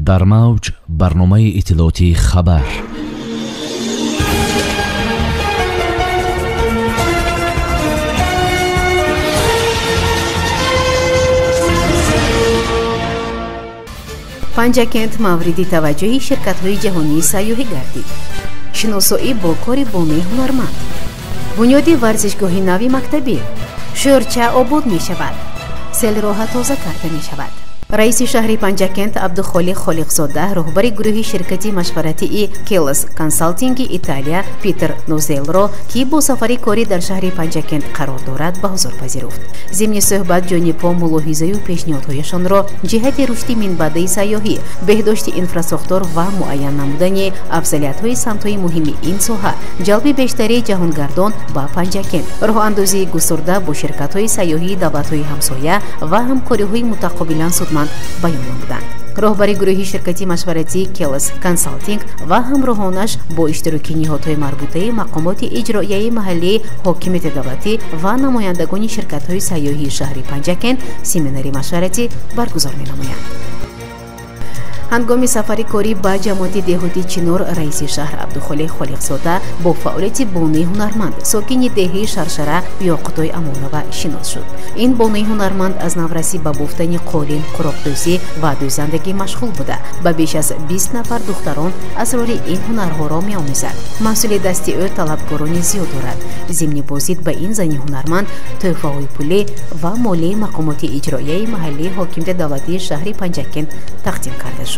Дар мавҷ барномаи иттилоотии хабар. Панҷакент мавриди таваҷҷӯҳи ширкатҳои ҷаҳонии сайёҳӣ гардид. Шиносоӣ бо кори бонуи ҳунарманд. Бунёди варзишгоҳи нави мактабӣ. Шӯрча обод мешавад. Селроҳа тоза карда мешавад. Раиси шаҳри Панҷакент Абдухолиқ Холиқзода, роҳбари гурӯҳи ширкати машваратии Келос Консалтинги Италия Питер Нозелро, ки бо сафари корӣ дар шаҳри Панҷакент қарор дорад, ба ҳузур пазируфт. Зимни суҳбат ҷонибҳо мулоҳизаю пешниҳодҳояшонро ҷиҳати рушди минбаъдаи сайёҳӣ, беҳдошти инфрасохтор ва муайян намудани афзалиятҳои самтҳои муҳими ин соҳа, ҷалби бештари ҷаҳонгардон ба Панҷакент, роҳандозии густурда бо ширкатҳои сайёҳии давлатҳои ҳамсоя ва ҳамкориҳои мутақобилан судманд баён намуданд. Роҳбари гурӯҳи ширкати машваратии Келос Консалтинг ва ҳамроҳонаш бо иштироки ниҳодҳои марбутаи мақомоти иҷроияи маҳаллии ҳокимияти давлатӣ ва намояндагони ширкатҳои сайёҳии шаҳри Панҷакент семинари машваратӣ баргузор менамоянд. Ҳангоми сафари корӣ ба ҷамоати деҳоти Чинор раиси шаҳр Абдухолиқ Холиқзода бо фаъолияти бонуи ҳунарманд, сокини деҳаи Шаршара Ёқутой Амонова шинос шуд. Ин бонуи ҳунарманд аз наврасӣ ба бофтани қолин, қуроқдӯзӣ ва дӯзандагӣ машғул буда, ба беш аз 20 нафар духтарон асрори ин ҳунарҳоро меомӯзад. Маҳсули дасти ӯ талабкорони зиёд дорад. Зимни боздид ба ин зани ҳунарманд тӯҳфаҳои пулӣ ва молии мақомоти иҷроияи маҳаллии ҳокимияти давлатии шаҳри Панҷакент тақдим карда шуд.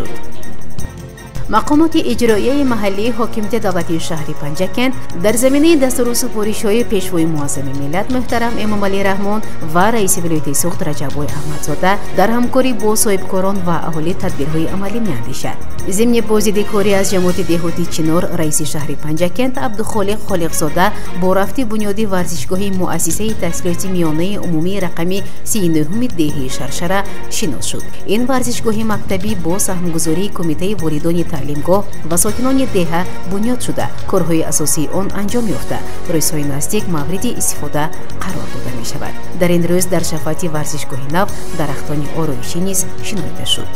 Мақомоти иҷроияи маҳаллии ҳокимияти давлатии шаҳри Панҷакент дар заминаи дастуру супоришҳои пешвои муаззами миллат муҳтарам Эмомалӣ Раҳмон ва раиси вилояти Суғд Раҷаббой Аҳмадзода дар ҳамкорӣ бо соҳибкорон ва аҳолӣ тадбирҳои амалӣ меандешад. Зимни боздиди корӣ аз ҷамоати деҳоти Чинор раиси шаҳри Панҷакент Абдухолиқ Холиқзода бо рафти бунёди варзишгоҳи муассисаи таҳсилоти миёнаи умумии рақами 39 деҳаи Шаршара шинос шуд. Ин варзишгоҳи мактабӣ бо саҳмгузории кумитаи воридони таълимгоҳ ва сокинони деҳа бунёд шуда, корҳои асосии он анҷом ёфта, рӯзҳои наздик мавриди истифода қарор дода мешавад. Дар ин рӯз дар шафоати варзишгоҳи нав дарахтони ороишӣ низ шинонида шуд.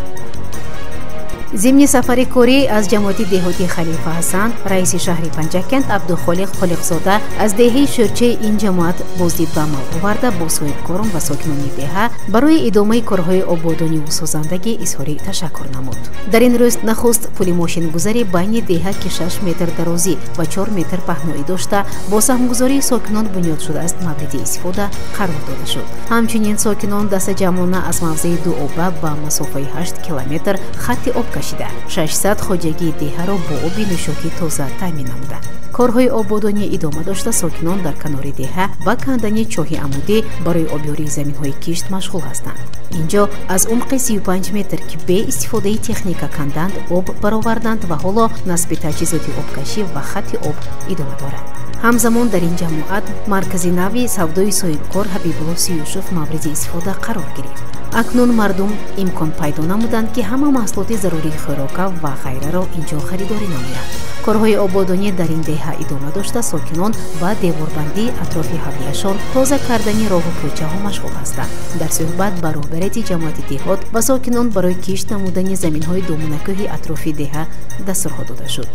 Зимни сафари корӣ аз ҷамоати деҳоти Халифа Ҳасан раиси шаҳри Панҷакент Абдухолиқ Холиқзода аз деҳаи Шӯрчаи ин ҷамоат боздид ба амал оварда, бо соҳибкорон ва сокинони деҳа барои идомаи корҳои ободониву созандагӣ изҳори ташаккур намуд. Дар ин рӯз нахуст пули мошингузари байни деҳа, ки 6 метр дарозӣ ва 4 метр паҳноӣ дошта, бо саҳмгузории сокинон бунёд шудааст, мавриди истифода қарор дода шуд. Ҳамчунин сокинон дастаҷамъона аз мавзеи Дуоба ба масофаи 8 километр хатти об кашида, 600 хоҷагии деҳаро бо оби нӯшокӣ тоза таъмин намуданд. Корҳои ободонӣ идома дошта, сокинон дар канори деҳа ба кандани чоҳи амудӣ барои обёрии заминҳои кишт машғул ҳастанд. Инҷо аз умқи 35 метр, ки бе истифодаи техника канданд, об бароварданд ва ҳоло насби таҷҳизоти обкашӣ ва хатти об идома дорад. Ҳамзамон дар ин ҷамоат маркази нави савдои соҳибкор Ҳабибулло Сиюшов мавриди истифода қарор гирифт. Акнун мардум имкон пайдо намуданд, ки ҳама маҳсулоти зарурии хӯрока ва ғайраро инҷо харидорӣ намоянд. Корҳои ободонӣ дар ин деҳа идома дошта, сокинон ба деворбандии атрофи ҳавлияшон, тоза кардани роҳу кӯчаҳо машғул ҳастанд. Дар суҳбат ба роҳбарияти ҷамоати деҳот ва сокинон барои кишт намудани заминҳои доманакӯҳи атрофи деҳа дастурҳо дода шуд.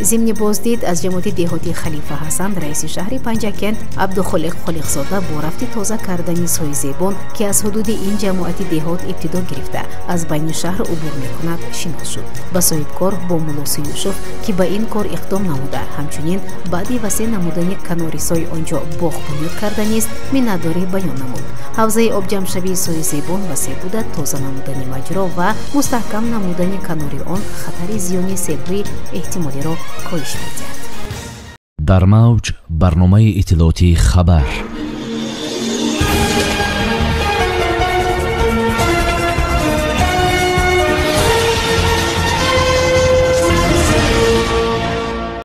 Зимни боздид аз ҷамоати деҳоти Халифа Ҳасан раиси шаҳри Панҷакент Абдухолиқ Холиқзода бо рафти тоза кардани сои Зебон, ки аз ҳудуди ин ҷамоати деҳот ибтидо гирифта, аз байни шаҳр убур мекунад, шинос шуд. Ба соҳибкор Бомулло Сиюшов, ки ба ин кор иқдом намуда, ҳамчунин баъди васеъ намудани канори сои онҷо боғ бунёд карда низ миннатдорӣ баён намуд. Ҳавзаи обҷамъшавии сои Зебон васеъ буда, тоза намудани маҷро ва мустаҳкам намудани канори он хатари зиёни селҳои эҳтимолиро коҳиш медиҳад. Дар мавҷ барномаи иттилоотии хабар.